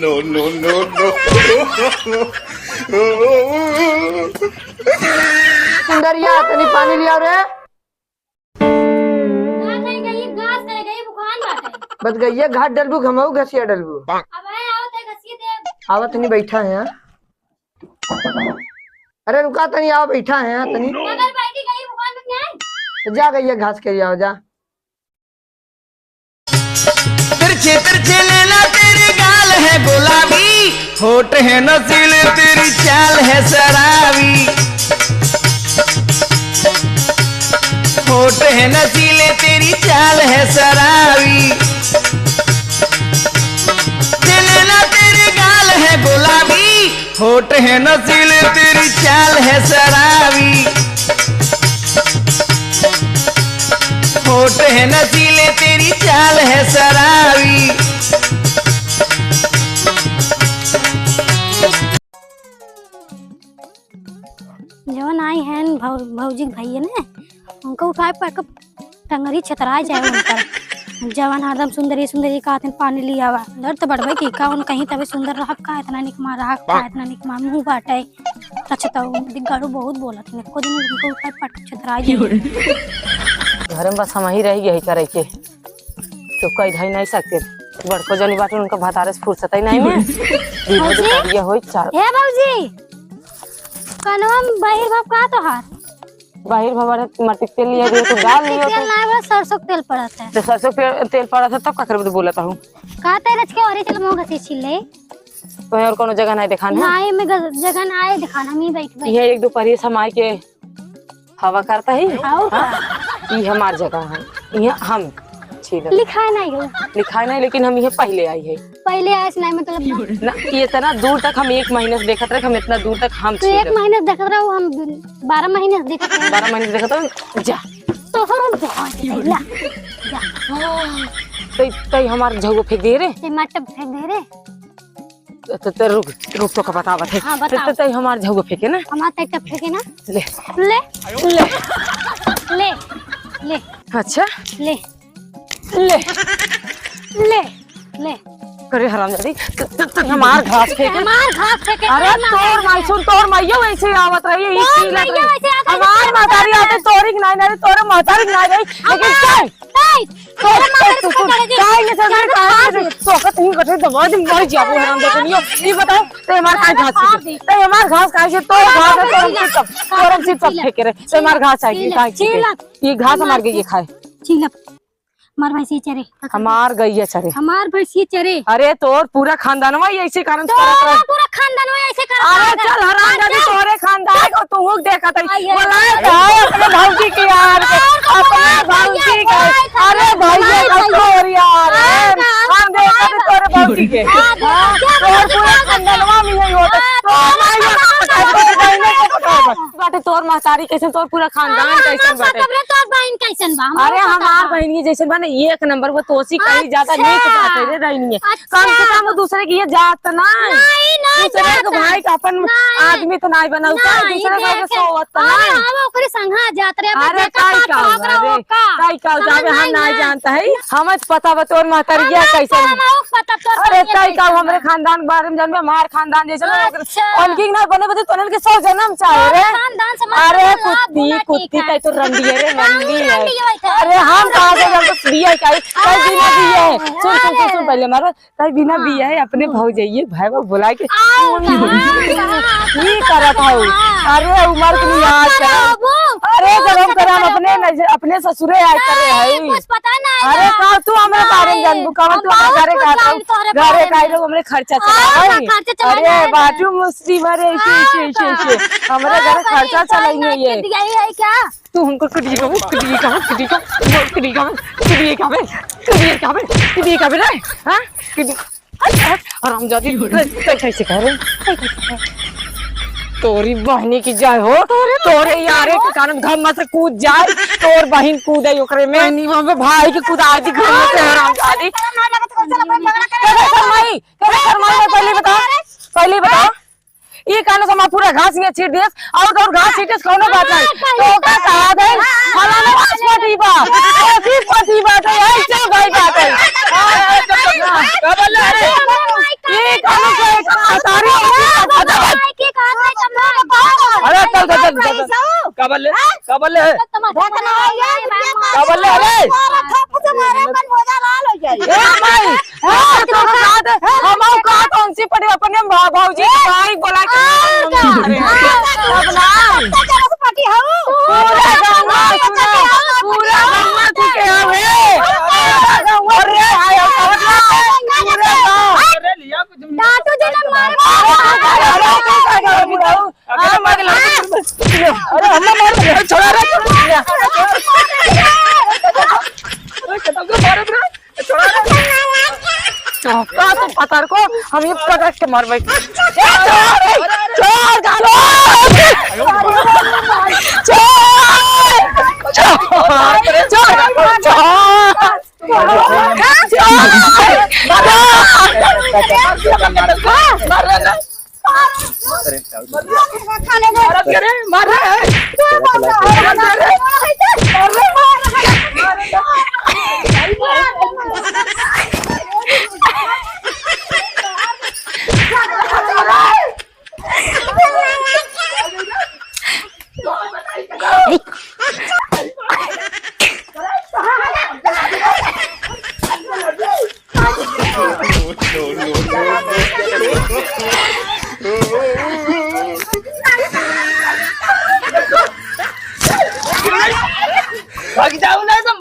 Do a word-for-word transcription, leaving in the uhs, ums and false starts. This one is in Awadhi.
No, no, no, no। सुंदरिया, तनी पानी लियाव रे। ना, नहीं, गई, घास करे गई, बुखान बाटे। बस गइया घास डलबू, घमऊ घसिया डलबू। अब है, आओ, ते घसिए दे। आवा तनी, बैठा है यहाँ। अरे रुका तनी, आवा, बैठा है यहाँ तनी। अगर बैठी गई, बुखान में क्या है? तो जा गइया घास के आवा, जा। तिरछे तिरछे नैना तेरे गाल है गुलाबी, होठ है नशीले तेरी चाल है शराबी। होठ है नशीले तेरी चाल है शराबी। नैना तेरे गाल है गुलाबी, होठ है नशीले तेरी चाल है शराबी। होठ है नशीले तेरी चाल है शराबी। जवन आई हैं भौ-, भौजी के भैया ने, उनको उठाए पर टंगरी छतराए जाए उनकर। जवन हरदम सुंदरी सुंदरी कहत हैं पानी लियावा। डर तो बढ़बे की का, उन कहीं तबे सुंदर रहब का, इतना निकमा रहब का, इतना निकमा मुँह बाटे। अच्छा तो दिग्गारू बहुत बोलत हैं, एको दिन उनको ऊपर पट छतराए जाए। घर में बस हम ही रह गए करे के, तो कई धाई नहीं सकते। बड़को जनी बाटे, उनका भतारे से फुर्सत ही नहीं है। दिन में भौजी? दुपहरिया होई चार। ए भौजी, कनवा में बहिर बाप का तोहार? बाहिर भवारे माटी के तेल लिया दियो तो डाल लियो तेल तो। ना बा, सरसों के तेल पड़त है। तो सरसों के तेल पड़त है तब का करबे तो बोलत हूँ। का तेल रच के और चल मोह घसी छिले। तो और कोनो जगह नहीं देखान है? नहीं, मैं ग-, जगह ना आए देखान, हम ही बैठ बैठ। ये एक दो परिये समाय के हवा करता है। और का? हाँ? ये हमार जगह है, ये हम छील। लिखाए नहीं हो। लिखाए नहीं, लेकिन हम ये पहले आई है। पहले आए से नहीं मतलब ना। ना, ये इतना दूर तक हम एक महीने से देखत रहे, हम इतना दूर तक हम तो एक छील। महीने से देखत रहो, हम बारह महीने से देखत रहे। बारह महीने से देखत रहो, जा। तो हम जा, जा, जा। तई, तई हमार झउआ फेंक दे रे। ते मार टब फेंक दे रे। तो, तो रुक, रुक, तो का बतावत है। हाँ, बताओ। तो, तो, तो हमार झउआ फेंके ना। हमार तई टब फेंके ना। ले। ले। ले। ले। ले। अच्छा। ले। ले। ले। ले। अरे हरामजादी, त, त, त हमार घास फेंके। हमार घास फेंके, अरे हमार तोर घास माई, फेंके। सुन, तोर माइयो वैसे आवत रही, ई तोर की लत माइयो रही। वैसे आवत रही, हमार तोर महतारी माइयो आते तोरी के नाई, नाई, तोरे महतारी के नाई रही, लेकिन हमार, चल। नहीं, तो, तोरे तो, महतारी तो, से तो, करे दे। काहे ये सब चल, करे, काहे खा ये दे। सब? तो कत ही कटे दबा दे, मर जाबो हरामजादनियो। ये बताओ, ते हमार काहे घास फेंके? ते हमार घास काहे से, तोर घास है, तोर हम सब, तोर हम सब फेंके रहे। ते हमार घास काहे से, काहे फेंके? ये घास हमार गइया खाए। छील। हमार भैंसिया चरे। हमार गइया चरे। हमार भैंसिया चरे। अरे तोर पूरा खानदानवा ही ऐसे कारण से करत रहे। पूरा खानदानवा ही ऐसे करत रहे। अरे चल हरामजादी, तोरे खानदान को तू हुक देखत है। बोलाए तो अपने भौजी के यार के, अपने भौजी के। अरे भैया का तोर यार, हम देखत है तोरे भौजी के। हाँ, तोर पूरा खानदानवा में यही होता। तो हमारे यहाँ बाटे तोर महतारी कैसन, तोर पूरा खानदान कैसन बाटे? तोर बहिन कैसन बा? अरे हमार बहिनिया जैसन बा ना, एक नंबर, वो तोसी कहीं ज्यादा नीक बाटे रे रहनिया। कम से कम वो दूसरे की ये जात ना। दूसरे के भाई का अपन आदमी तो नाई बनाऊ का, दूसरे के सोवत तो ना। हम ओकरे संग जात रहे। अरे ताई का, अरे ताई का जावे, हम नाई जानता है। हमें तो पता बा तोर महतारिया कैसन। अरे ताई का हमरे खानदान के बारे में जानबे, हमार खानदान जैसन। उनकी ना बने बदे तो उनके सौ जन्म चाहे रे। अरे कुत्ती, कुत्ती, तै तो रंडी है रे, रंडी है। अरे हम कहाँ से जानते बिया का? तै बिना बिया है। सुन, सुन, सुन, सुन, पहले हमारा, तै बिना बिया है, अपने भौजइये भाई बाप बुला के। ये करत हौ। अरे उमर के लिहाज कर। अरे जब हम करम अपने नजर, अपने ससुरे आए करे है। अरे का तू हमरे बारे में जानबू? का तू हमरे घरे का, घरे का लोग हमरे खर्चा चलावे। अरे बाजू मुस्लिम, अरे ऐसे, ऐसे, ऐसे, ऐसे। हमरे घरे खर्चा चलाइए ये। तू हमको कुड़ी का, कुड़ी का, कुड़ी का, कुड़ी का, कुड़ी का, कुड़ी का, कुड़ी का, कुड़ी का रे, हाँ? कुड़ी, हरामजादी, रे, कै-, कैसे कह रहे? तोरी बहनी की जाए हो, तोरे यारे के कारण घर में से कूद जाए, तोर बहिन कूदे ओकरे में। नहीं, वहाँ पे भाई के कूदा दी घर में से, हरामजादी। कैसे शर्माई? कैसे शर्माई? पहले बताओ, पहले बताओ। ई कान से हमार पूरा घास नियर छीट दियस, और, और घास छीटस, कौनो बात नहीं। तो का कहा गई? फलाना घास पटी बा, ऐसी पटी बा, तो ऐसे भाई बात है। का बोल रहे? अरे, ई कान बोले है। का बोले है रे? मारा थप से मारे, अपन भोजा लाल हो जाई। ए माई, ए, तो का दे? हम आऊ का कौन सी पड़ी अपने भा-, भौजी के भाई बोला के मारे। अब ना। पटी हऊ। पूरा गौवा सुना, पूरा गौवा तू के हवे। पूरा गौवा रे, आयो, पूरा गौवा। अरे, लिया कुछ डांटू जी ने मार। अरे, तू का कर बुलाऊ? अरे, मार के लगा। अरे, हम ना मार, अरे, छोड़ा रे। अरे, छोड़ा रे। चौका तो पतर को हम ये पटक के मारबे। चोर, चोर, गालो। चोर, चोर, चोर, चोर।